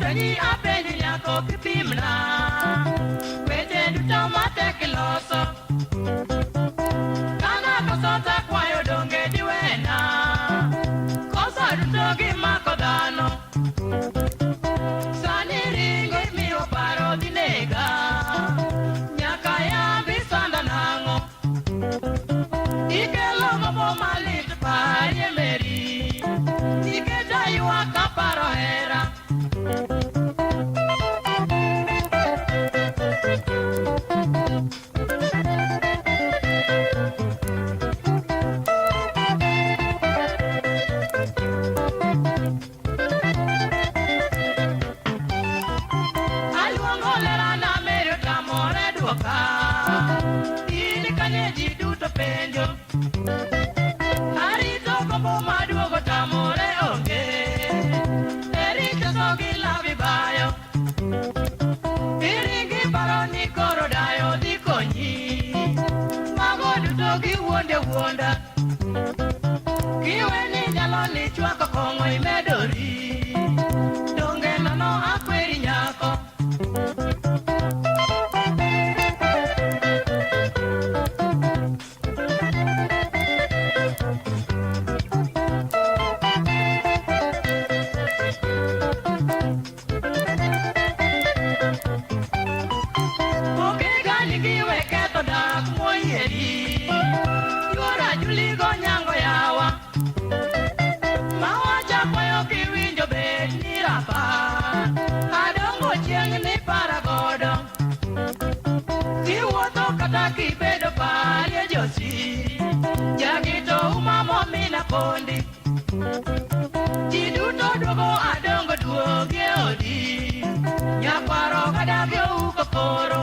Apenyi apenji nyako kipimna weche duto matek iloso. Kana koso takwayo donge diwena. Kosa duto gimako dhano. Sani ringo imiyo paro dhi nega. Nyaka yambi sanda nang'o. Ikelo gombo malit parie meri. Nikech aywak kaparo hera. Aluongo lerana Mary otamore duoka. In kanye ji duto penjo. Arito gombo maduogo tamore onge. Eri teso gi lawi bayo. Iringi paro ni koro dayo dhi konyi. Mago duto giwuonde wuonda. Kiwe ni nyalo ni chwako kong'o imedori. Donge nono akweri nyako. Okega nyingi we ketho dak moyieri. Yuora juligo nyango yawa. Mawacha kwayo kiwinjo bed ni rapa. Adongo chieng' ni para godo. Kiwuotho kata kibedo parie josi. Jagito uma momina pondi. Ji duto duogo adongo duogi e odi. Nyakwaro kadagi ouko koro.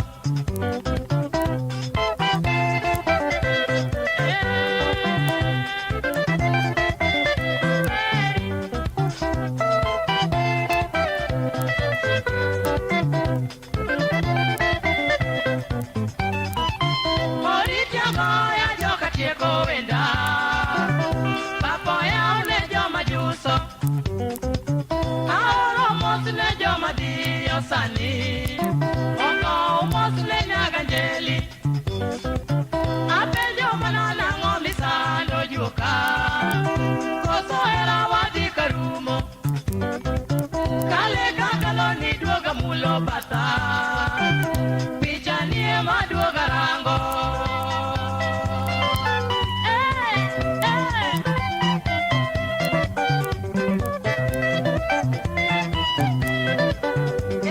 Oriti agoya joka tieko wenda. Papa oyaw ne joma juso. Aoro mos ne joma diyo sani. Okow mos ne nyaganjeli. Apenjo mana nang'o misando juoka. Koso hera wadhi karumo. Kale kakalo ni duoga mulo batha. Picha ni ema duoga rango. Eh, eh.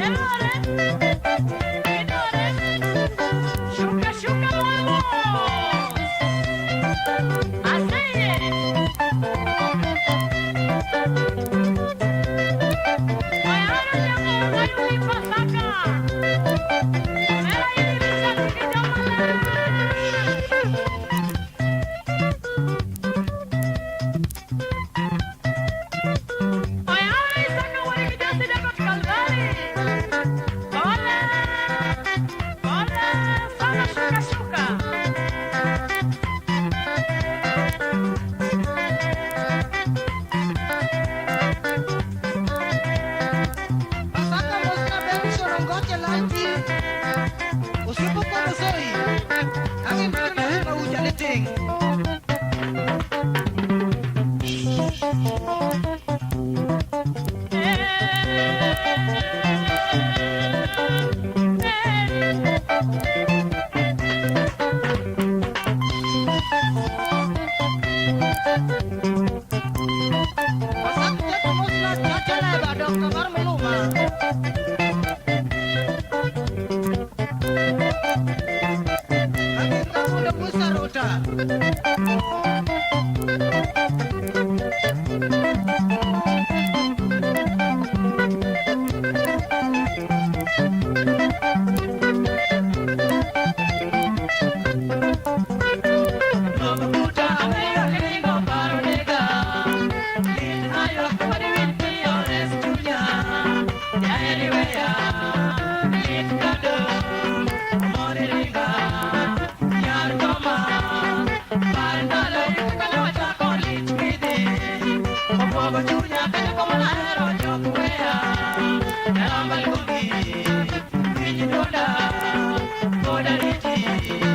Erore, idore, shuka shuka vamos. Aseye. Oyaro jago ayuli pasaka. Era ilibisa tikijomala. Oyaro isaka warikijasi dakot kalvari. Ole, ole, sana shuka shuka. Pasaka mosna beru sorongoche lalti. Usipo kodo soi. Angin kena na uja leting. Pasaka jago mosna chacha leba Dr. Mar Miluma. Angin kamundo musarota. Chunya kata komana hero jok weya. Jaramba luongi, winj dwonda, pod ariti.